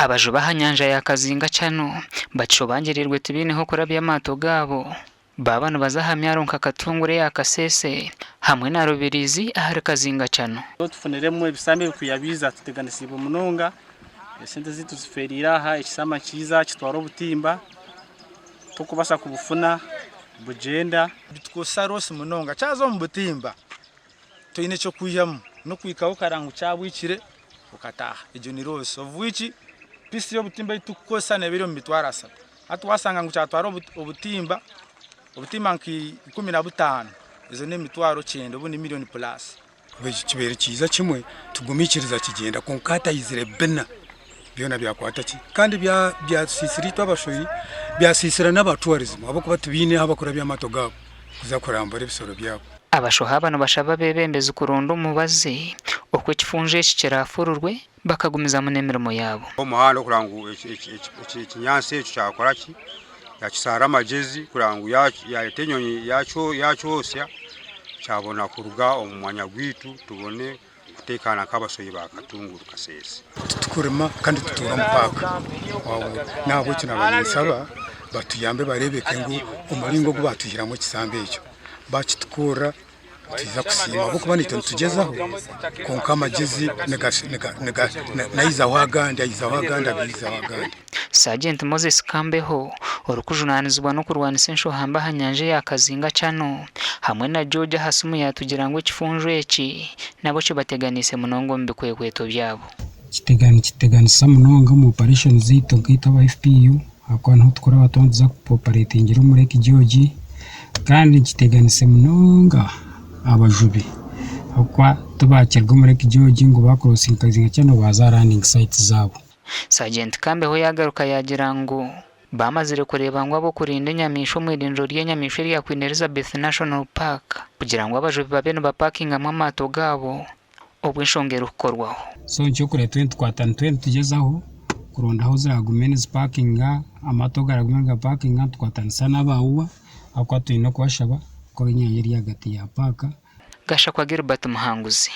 Abajubi aha nyanja ya Kazinga Channel bakishobangirirwe tibaine h'okurabya amaato gaabo baaba nibaza aha myaro nka Katunguru eya Kasese hamwe na Rubirizi ahari Kazinga Channel. Tufuniremu ebisamba ebikwiya biiza tuteganisiibwe munonga, esente zaitu zifeereire aha, ekisamba nikiiza kitwara obutimba tokubaasa kubufuna bugyenda. Bitukozesa loss munonga kyaza omu butimba toine eky'okwihamu n'okuhikaho okareba ngu kyabwikire okataaha egyo ni loss of which piece y'obutimba ei turikukozesa neeba eri omu mitwaro ashatu hati waashanga ngu kyatwara obutimba, obutimba nka 15 ezo n'emitwaro kyenda obundi million plus. Kibaire kiiza kimwe tugumiikiriza kigyenda kwonka hati haizire bina byona byakwata ki kandi byasiisira itwe abashohi byasiisira n'aba tourism ahabw'okuba tibaine ahu bakurabya amaato gaabo kuza kurambura ebisoro byabo. Abashohi aba nibashaba abeebembezi kuronda omubazi oku ekifunjo eki kirafururwe bakagumizamu n'emirimo yaabo. Omuhanda kureba ngu ekinyaatsi ekyo kyakora ki, yakisaara amagyezi kureba ngu yayeta enyonyi yakyotsya kyabona kuruga omu mwanya gwaitu tubone kuteekaana nk'abashohi ba Katunguru Kasese. Titukurima kandi tutuura omu paaka n'ahabw'ekyo naaba ninsaba batuyambe bareebeke ngu omuringo ogu baatwihiramu ekisambu ekyo baakitukorera Nitwija kusiima ahabw'okuba naitwe nitugyezaho kwonka amagyezi naizaho agandi aizaho agandi agaizaho agandi. Sergeant Moses Kambeho orikujunaanizibwa n'okurwanisa enshohamba aha nyanja eya Kazinga Channel hamwe na George aha simu yaatugira ngu ekifunjo eki nabo kibateganiise munonga omu bikwekweto byabo. Nikiteganisa munonga omu operation zaitu nkaitwe aba FPU ahakuba niho tukuraba twaba nituza ku operatingira omu Lake George kandi nikiteganisa munonga abajubi ahabw'okuba tibakirga omu Lake George ngu ba crossinga Kazinga Channel baaza aha landing site zaabo. Sergeant Kambeho yagaruka yagira ngu bamazire kureeba ngu ab'okurinda enyamaishwa omu irindiro ry'enyamaishwa erya Queen Elizabeth National Park kugira ngu abajubi babe nibapakingamu amaato gaabo obu enshonga erikukorwaho. So nikyo kureba twena tukwatana twena nitugyezaho kuronda ahu ziragume nizipakinga, amaato garagume nigapakinga nitukwatanisa n'aba UWA ahabw'okuba twine kubashaba kukora enyanya eri ahagati ya paaka. Gashakwa Gilbert Muhanguzi.